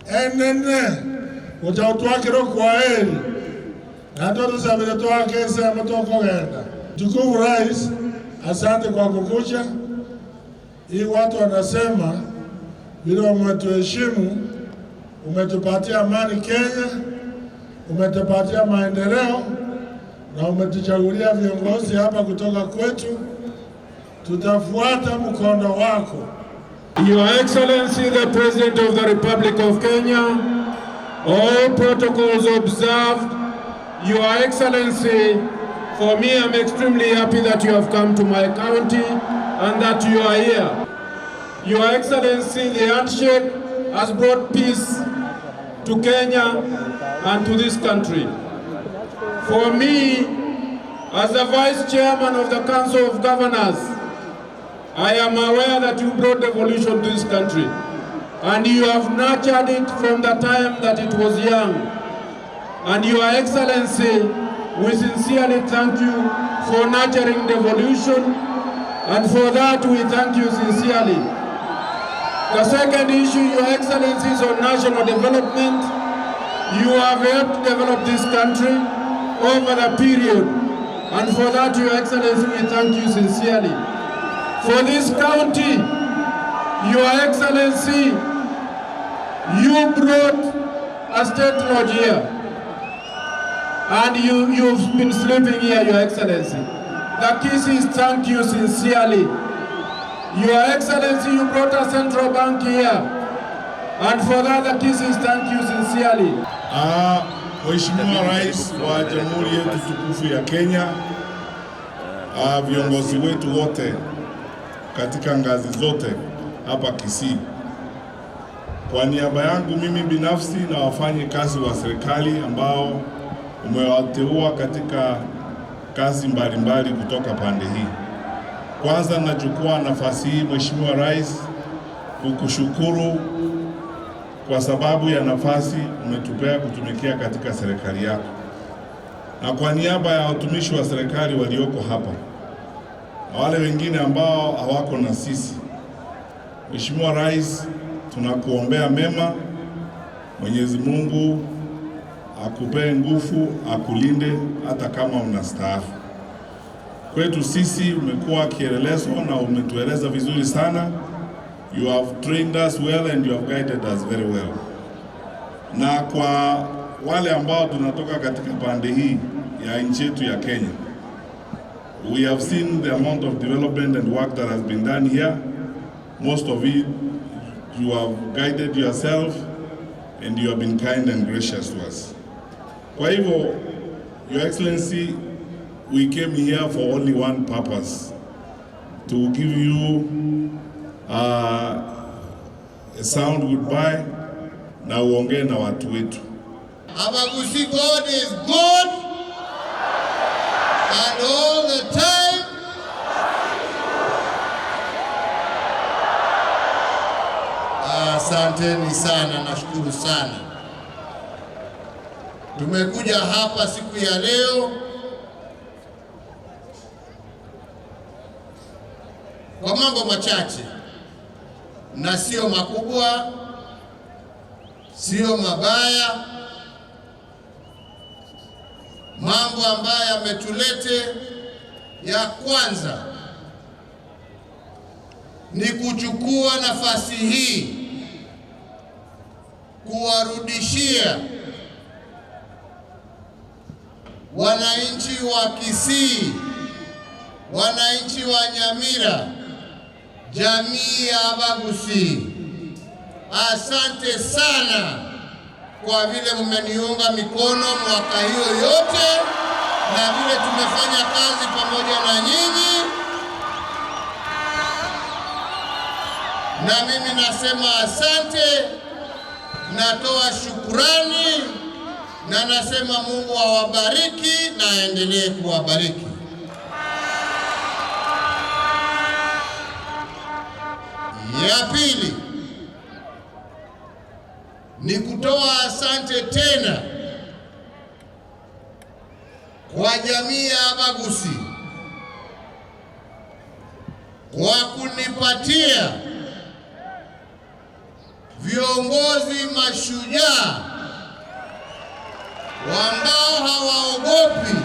Enene gocha kwaheri na tusabire twake sema tokogenda. Mtukufu Rais, asante kwa kukuja. Hii watu wanasema vile umetuheshimu, umetupatia amani Kenya, umetupatia maendeleo na umetuchagulia viongozi hapa kutoka kwetu. Tutafuata mkondo wako. Your Excellency, the President of the Republic of Kenya, all protocols observed. Your Excellency, for me, I'm extremely happy that you have come to my county and that you are here. Your Excellency, the handshake has brought peace to Kenya and to this country. For me, as the Vice Chairman of the Council of Governors, I am aware that you brought devolution to this country and you have nurtured it from the time that it was young. And Your Excellency, we sincerely thank you for nurturing devolution, and for that we thank you sincerely. The second issue, Your Excellency, is on national development. You have helped develop this country over the period, and for that, Your Excellency, we thank you sincerely. For this county, Your Excellency, you brought a state lodge here, and you've been sleeping here, Your Excellency. The Kisiis thank you sincerely. Your Excellency, you brought a central bank here, and for that, the Kisiis thank you sincerely. Mheshimiwa Rais wa Jamhuri yetu tukufu ya Kenya, viongozi wetu wote katika ngazi zote hapa Kisii, kwa niaba yangu mimi binafsi na wafanyikazi wa serikali ambao umewateua katika kazi mbalimbali kutoka pande hii. Kwanza nachukua nafasi hii, Mheshimiwa Rais, kukushukuru kwa sababu ya nafasi umetupea kutumikia katika serikali yako, na kwa niaba ya watumishi wa serikali walioko hapa na wale wengine ambao hawako na sisi, Mheshimiwa Rais, tunakuombea mema. Mwenyezi Mungu akupee nguvu, akulinde hata kama unastaafu. Kwetu sisi umekuwa kielelezo na umetueleza vizuri sana. You have trained us well and you have guided us very well. Na kwa wale ambao tunatoka katika pande hii ya nchi yetu ya Kenya, we have seen the amount of development and work that has been done here. Most of it you have guided yourself and you have been kind and gracious to us. Kwa hivyo, Your Excellency, we came here for only one purpose, to give you a sound goodbye na uongee na watu wetu. Abagusii, God is good and all the time. Asanteni sana, nashukuru sana. Tumekuja hapa siku ya leo kwa mambo machache na sio makubwa, sio mabaya, mambo ambayo yametulete. Ya kwanza ni kuchukua nafasi hii kuwarudishia wananchi wa Kisii, wananchi wa Nyamira, jamii ya Abagusii, asante sana kwa vile mmeniunga mikono mwaka hiyo yote na vile tumefanya kazi pamoja na nyinyi, na mimi nasema asante, natoa shukurani na nasema Mungu awabariki na aendelee kuwabariki. Ya pili ni kutoa asante tena kwa jamii ya Abagusii kwa kunipatia Viongozi mashujaa ambao hawaogopi,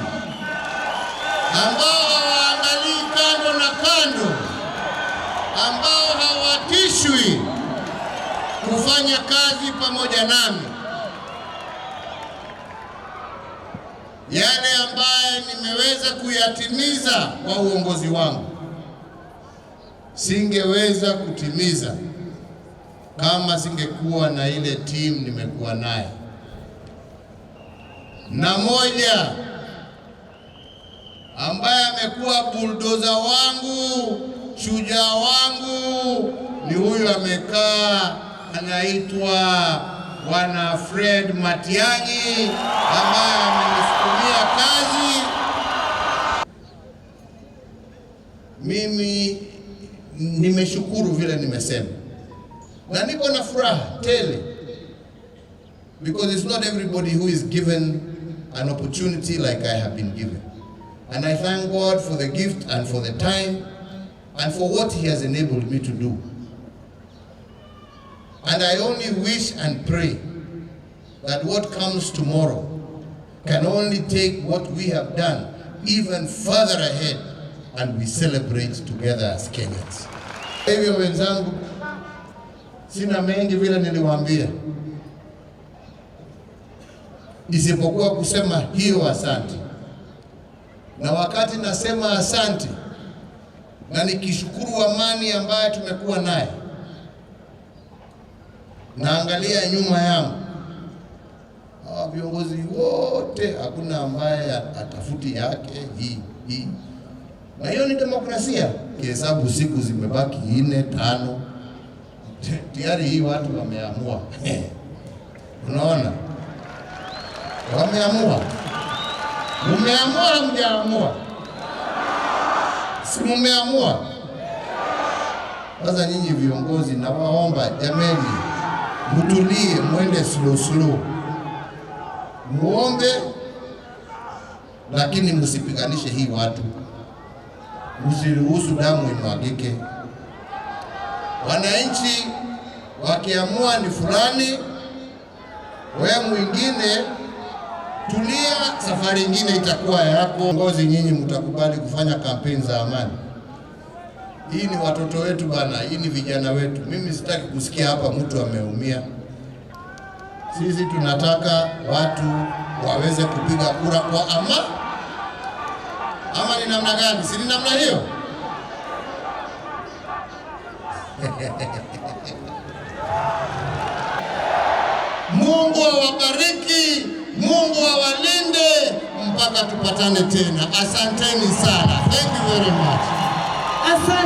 ambao hawaangalii kando na kando, ambao hawatishwi kufanya kazi pamoja nami. Yale ambaye nimeweza kuyatimiza kwa uongozi wangu singeweza kutimiza kama singekuwa na ile team nimekuwa naye. Na moja ambaye amekuwa bulldozer wangu, shujaa wangu ni huyu amekaa, anaitwa Bwana Fred Matiang'i ambaye amenisukumia kazi. Mimi nimeshukuru vile nimesema, na niko na furaha tele because it's not everybody who is given an opportunity like I have been given. And I thank God for the gift and for the time and for what He has enabled me to do. And I only wish and pray that what comes tomorrow can only take what we have done even further ahead and we celebrate together as Kenyans. Hivyo wenzangu, sina mengi vile niliwaambia, isipokuwa kusema hiyo asante. Na wakati nasema asante na nikishukuru amani ambayo tumekuwa naye, naangalia nyuma yangu, hawa viongozi wote hakuna ambaye atafuti yake hii hii, na hiyo ni demokrasia. Kihesabu siku zimebaki nne tano, tayari hii watu wameamua. Unaona, wameamua. Mumeamua hamjaamua? Si mumeamua? Sasa nyinyi viongozi, nawaomba jameni, mtulie, mwende slow slow, muombe, lakini msipiganishe hii watu, msiruhusu damu imwagike. Wananchi wakiamua ni fulani, wewe mwingine tulia, safari ingine itakuwa yako. Viongozi nyinyi mtakubali kufanya kampeni za amani. Hii ni watoto wetu bana, hii ni vijana wetu. Mimi sitaki kusikia hapa mtu ameumia. Sisi tunataka watu waweze kupiga kura kwa ama ama ni namna gani? Si ni namna hiyo? Mungu awabariki, Mungu awalinde mpaka tupatane tena. Asanteni sana. Thank you very much. Asante.